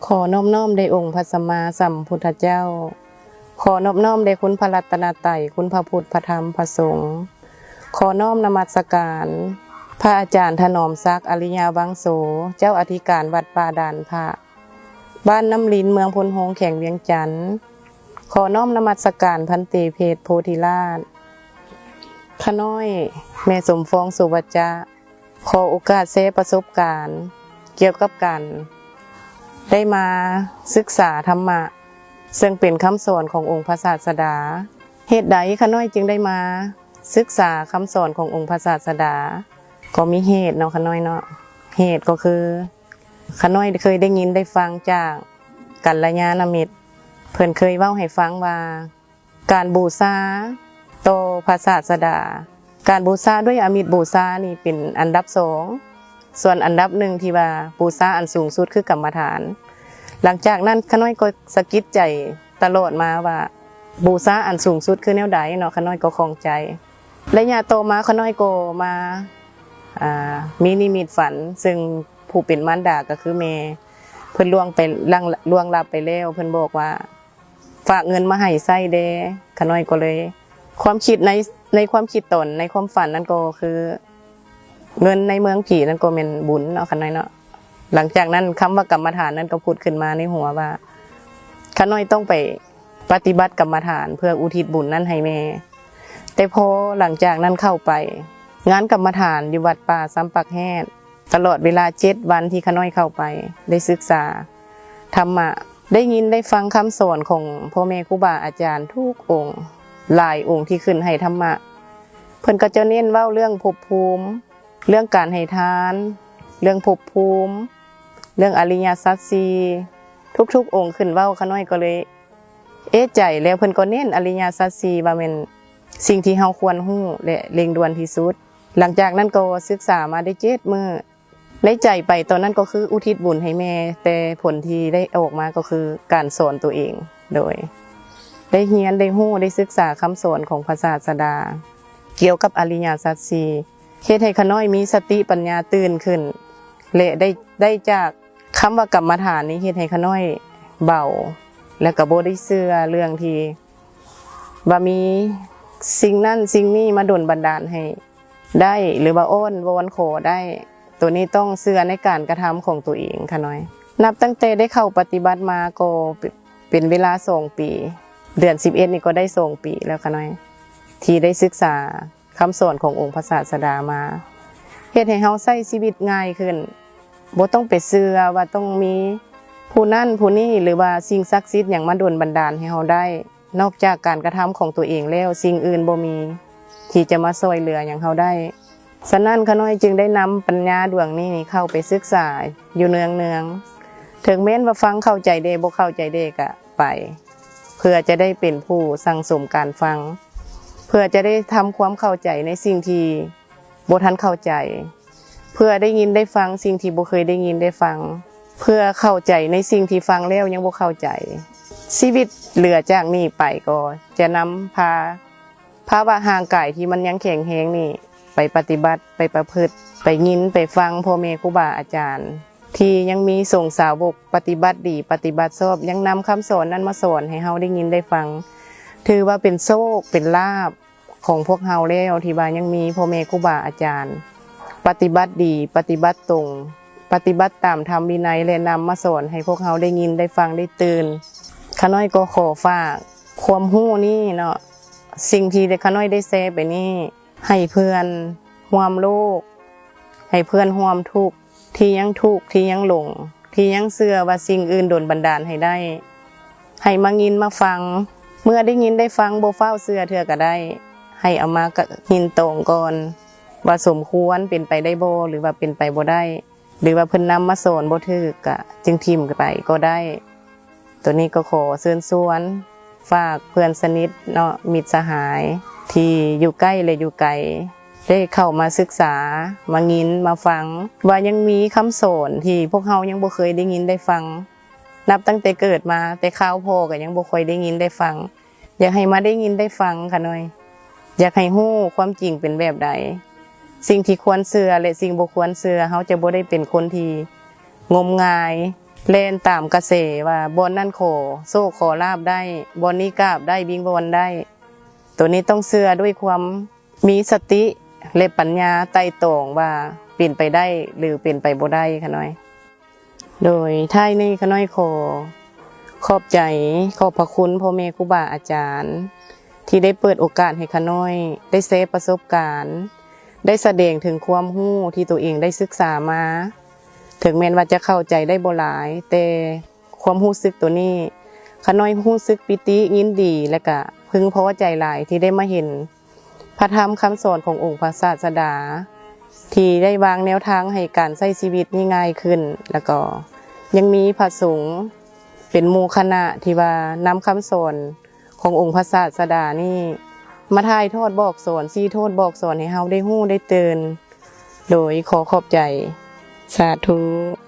ຂໍນອບນ້ອມແດ່ອົງພະສຳມາສຳພຸດທະເຈົ້າ, ຂໍນອບນ້ອມແດ່ຄຸນພະລັດຕະນະໄຕ, ຄຸນພະພຸດ, ພະທຳ, ພະສົງ, ຂໍນ້ອມນະມັດສະການພະອາຈານຖະໜອມສັກ ອະລິຍະວັງໂສ, ເຈົ້າອະທິການວັດປ່າດ່ານພະ, ບ້ານນ້ຳລິນ, ເມືອງໂພນໂຮງ, ແຂວງວຽງຈັນ. ຂໍນ້ອມນະມັດສະການພັນເຕເພດໂພທິລາດ. ຂ້ານ້ອຍ ແມ່ສົມຟອງ ສຸວັດຈະ ຂໍໂອກາດແຊປະສົບການກ່ຽວກັບການໄດ້ມາສຶກສາທຳມະ ເຊິ່ງເປັນຄຳສອນຂອງອົງພະສາສະດາ. ເຫດໃດຂ້ານ້ອຍຈຶ່ງໄດ້ມາສຶກສາຄຳສອນຂອງອົງພະສາສະດາ? ກໍມີເຫດເນາະຂ້ານ້ອຍເນາະ, ເຫດກໍຄື ຂ້ານ້ອຍເຄີຍໄດ້ຍິນໄດ້ຟັງຈາກກັນລະຍານະມິດ, ເພິ່ນເຄີຍເວົ້າໃຫ້ຟັງວ່າ ການບູຊາຕໍ່ພະສາສະດາ, ການບູຊາດ້ວຍອາມິດບູຊານີ້ເປັນອັນດັບສອງ, ສ່ວນອັນດັບໜຶ່ງທີ່ວ່າບູຊາອັນສູງສຸດຄືກຳມະຖານ. ຫຼັງຈາກນັ້ນຂ້ານ້ອຍກໍສະກິດໃຈຕະຫຼອດມາວ່າ ບູຊາອັນສູງສຸດຄືແນວໃດເນາະ, ຂ້ານ້ອຍກໍຂ້ອງໃຈ. ໄລຍະຕໍ່ມາຂ້ານ້ອຍກໍມາ ອ່າ ມີນິມິດຝັນ, ເຊິ່ງຜູ້ເປັນມານດາກໍຄືແມ່ ເພິ່ນລ່ວງໄປ ລ່ວງ ລ່ວງລັບໄປແລ້ວ, ເພິ່ນບອກວ່າ ຝາກເງິນມາໃຫ້ໃຊ້ແດ່. ຂ້ານ້ອຍກໍເລີຍ ຄວາມຄິດໃນ ໃນຄວາມຄິດຕອນໃນຄວາມຝັນນັ້ນກໍຄື ເງິນໃນເມືອງຜີນັ້ນກໍແມ່ນບຸນເນາະ ຂ້ານ້ອຍເນາະ. ຫຼັງຈາກນັ້ນຄຳວ່າກຳມະຖານນັ້ນກໍຜຸດຂຶ້ນມາໃນຫົວວ່າ ຂ້ານ້ອຍຕ້ອງໄປປະຕິບັດກຳມະຖານເພື່ອອຸທິດບຸນນັ້ນໃຫ້ແມ່. ແຕ່ພໍຫຼັງຈາກນັ້ນເຂົ້າໄປງານກຳມະຖານຢູ່ວັດປ່າຊຳປາກແຮດ ຕະຫຼອດເວລາເຈັດວັນທີ່ຂ້ານ້ອຍເຂົ້າໄປ ໄດ້ສຶກສາທຳມະ, ໄດ້ຍິນໄດ້ຟັງຄຳສອນຂອງພໍ່ແມ່ຄູບາອາຈານທຸກອົງ, ຫຼາຍອົງທີ່ຂຶ້ນໃຫ້ທຳມະ. ເພິ່ນກໍຈະເນັ້ນເວົ້າເລື່ອງພົບພູມ, ເລື່ອງການໃຫ້ທານ, ເລື່ອງພົບພູມ, ເລື່ອງອະລິຍະສັດສີ່, ທຸກໆອົງຂຶ້ນເວົ້າ, ຂ້ານ້ອຍກໍເລີຍເອະໃຈ, ແລ້ວເພິ່ນກໍເນັ້ນອະລິຍະສັດສີ່ວ່າແມ່ນສິ່ງທີ່ເຮົາຄວນຮູ້ ແລະ ເລັ່ງດ່ວນທີ່ສຸດ. ຫຼັງຈາກນັ້ນກໍສຶກສາມາໄດ້ເຈັດມື້. ໃນໃຈໄປຕອນນັ້ນກໍຄືອຸທິດບຸນໃຫ້ແມ່, ແຕ່ຜົນທີ່ໄດ້ອອກມາກໍຄືການສອນຕົວເອງ, ໂດຍໄດ້ຮຽນ, ໄດ້ຮູ້, ໄດ້ສຶກສາຄຳສອນຂອງພະສາສະດາກ່ຽວກັບອະລິຍະສັດສີ່, ເຮັດໃຫ້ຂ້ານ້ອຍມີສະຕິປັນຍາຕື່ນຂຶ້ນ ແລະ ໄດ້, ໄດ້ຈາກ ຄຳວ່າກຳມະຖານນີ້ເຮັດໃຫ້ຂ້ານ້ອຍເບົາ ແລ້ວກໍບໍ່ໄດ້ເຊື່ອເລື່ອງທີ່ວ່າມີສິ່ງນັ້ນສິ່ງນີ້ມາດົນບັນດານໃຫ້ໄດ້ ຫຼືວ່າອ້ອນວອນຂໍໄດ້. ໂຕນີ້ຕ້ອງເຊື່ອໃນການກະທຳຂອງໂຕເອງຂ້ານ້ອຍ. ນັບຕັ້ງແຕ່ໄດ້ເຂົ້າປະຕິບັດມາກໍເປັນເວລາສອງປີ, ເດືອນສິບເອັດນີ້ກໍໄດ້ສອງປີແລ້ວຂ້ານ້ອຍ ທີ່ໄດ້ສຶກສາ ຄຳສອນຂອງອົງພະສາສະດາມາ ເຮັດໃຫ້ເຮົາໃຊ້ຊີວິດງ່າຍຂຶ້ນ, ບໍ່ຕ້ອງໄປເຊື່ອວ່າຕ້ອງມີຜູ້ນັ້ນຜູ້ນີ້ ຫຼືວ່າສິ່ງສັກສິດຫຍັງມາດົນບັນດານໃຫ້ເຮົາໄດ້. ນອກຈາກການກະທຳຂອງຕົວເອງແລ້ວ, ສິ່ງອື່ນບໍ່ມີທີ່ຈະມາຊ່ອຍເຫຼືອຫຍັງເຮົາໄດ້. ສະນັ້ນ, ຂ້ານ້ອຍຈຶ່ງໄດ້ນຳປັນຍາດວງນີ້ເຂົ້າໄປສຶກສາຢູ່ເນືອງໆ. ເຖິງແມ່ນວ່າຟັງເຂົ້າໃຈແດ່, ບໍ່ເຂົ້າໃຈແດ່, ກະໄປ. ເພື່ອຈະໄດ້ເປັນຜູ້ສັ່ງສົມການຟັງ, ເພື່ອຈະໄດ້ທຳຄວາມເຂົ້າໃຈໃນສິ່ງທີ່ບໍ່ທັນເຂົ້າໃຈ, ເພື່ອໄດ້ຍິນໄດ້ຟັງສິ່ງທີ່ບໍ່ເຄີຍໄດ້ຍິນໄດ້ຟັງ, ເພື່ອເຂົ້າໃຈໃນສິ່ງທີ່ຟັງແລ້ວຍັງບໍ່ເຂົ້າໃຈ. ຊີວິດເຫຼືອຈາກນີ້ໄປກໍຈະນຳພາ ພາວະຮ່າງກາຍທີ່ມັນຍັງແຂງແຮງນີ້ ໄປປະຕິບັດ, ໄປປະພຶດ, ໄປຍິນ, ໄປຟັງພໍ່ແມ່ຄູບາອາຈານ ທີ່ຍັງມີສົງສາວົກປະຕິບັດດີ, ປະຕິບັດຊອບ, ຍັງນຳຄຳສອນນັ້ນມາສອນໃຫ້ເຮົາໄດ້ຍິນໄດ້ຟັງ. ຖືວ່າເປັນໂຊກເປັນລາບຂອງພວກເຮົາແລ້ວ ທີ່ວ່າຍັງມີພໍ່ແມ່ຄູບາອາຈານປະຕິບັດດີ, ປະຕິບັດຕົງ, ປະຕິບັດຕາມທຳວິໄນ ແລະ ນຳມາສອນໃຫ້ພວກເຮົາໄດ້ຍິນໄດ້ຟັງໄດ້ຕື່ນ. ຂ້ານ້ອຍກໍຂໍຝາກຄວາມຮູ້ນີ້ເນາະ, ສິ່ງທີ່ຂ້ານ້ອຍໄດ້ແຊໄປນີ້ ໃຫ້ເພື່ອນຮ່ວມໂລກ, ໃຫ້ເພື່ອນຮ່ວມທຸກ ທີ່ຍັງທຸກ, ທີ່ຍັງຫຼົງ, ທີ່ຍັງເຊື່ອວ່າສິ່ງອື່ນດົນບັນດານໃຫ້ໄດ້, ໃຫ້ມາຍິນມາຟັງ. ເມື່ອໄດ້ຍິນໄດ້ຟັງ, ບໍ່ຟ້າວເຊື່ອເທື່ອກໍໄດ້, ໃຫ້ເອົາມາກະຍິນຕອງກ່ອນ ວ່າສົມຄວນເປັນໄປໄດ້ບໍ່ ຫຼືວ່າເປັນໄປບໍ່ໄດ້. ຫຼືວ່າເພິ່ນນຳມາສອນບໍ່ຖືກກະຈຶ່ງຖິ້ມໄປກໍໄດ້. ໂຕນີ້ກໍຂໍເຊີນຊວນຝາກເພື່ອນສະໜິດເນາະ, ມິດສະຫາຍທີ່ຢູ່ໃກ້ ແລະ ຢູ່ໄກ ໄດ້ເຂົ້າມາສຶກສາ, ມາຍິນ, ມາຟັງ ວ່າຍັງມີຄຳສອນທີ່ພວກເຮົາຍັງບໍ່ເຄີຍໄດ້ຍິນໄດ້ຟັງ. ນັບຕັ້ງແຕ່ເກີດມາ, ແຕ່ຄາວພໍ່ກໍຍັງບໍ່ຄ່ອຍໄດ້ຍິນໄດ້ຟັງ. ຢາກໃຫ້ມາໄດ້ຍິນໄດ້ຟັງຂ້ານ້ອຍ, ຢາກໃຫ້ຮູ້ຄວາມຈິງເປັນແບບໃດ, ສິ່ງທີ່ຄວນເຊື່ອ ແລະ ສິ່ງບໍ່ຄວນເຊື່ອ. ເຮົາຈະບໍ່ໄດ້ເປັນຄົນທີ່ງົມງາຍ, ແລ່ນຕາມກະແສວ່າບ່ອນນັ້ນຂໍໂຊກຂໍລາບໄດ້ ບ່ອນນີ້ກາບໄດ້ວິງວອນໄດ້ ໂຕນີ້ຕ້ອງເຊື່ອດ້ວຍຄວາມມີສະຕິ ແລະ ປັນຍາໄຕ່ຕອງວ່າເປັນໄປໄດ້ ຫຼື ເປັນໄປບໍ່ໄດ້ຂະນ້ອຍ. ໂດຍທ້າຍນີ້ຂະນ້ອຍຂໍຂອບໃຈ ຂອບພະຄຸນພໍ່ແມ່ຄູບາອາຈານ ທີ່ໄດ້ເປີດໂອກາດໃຫ້ຂະນ້ອຍໄດ້ແຊປະສົບການ ໄດ້ສະແດງເຖິງຄວາມຮູ້ທີ່ໂຕເອງໄດ້ສຶກສາມາ ເຖິງແມ່ນວ່າຈະເຂົ້າໃຈໄດ້ບໍ່ຫຼາຍ ແຕ່ຄວາມຮູ້ສຶກໂຕນີ້ ຂະນ້ອຍຮູ້ສຶກປີຕິຍິນດີ ແລະ ກະເພິ່ງພໍໃຈຫຼາຍທີ່ໄດ້ມາເຫັນ ພະທຳຄຳສອນຂອງອົງພະສາດສະດາ ທີ່ໄດ້ວາງແນວທາງໃຫ້ການໃຊ້ຊີວິດນີ້ງ່າຍຂຶ້ນ ແລ້ວກໍຍັງມີພະສົງເປັນໝູ່ຄະນະທີ່ວ່ານຳຄຳສອນຂອງອົງພະສາດສະດານີ້ ມາຖ່າຍທອດບອກສອນ ຊີ້ໂທດບອກສອນໃຫ້ເຮົາໄດ້ຮູ້ໄດ້ຕື່ນ. ໂດຍຂໍຂອບໃຈ. ສາທຸ.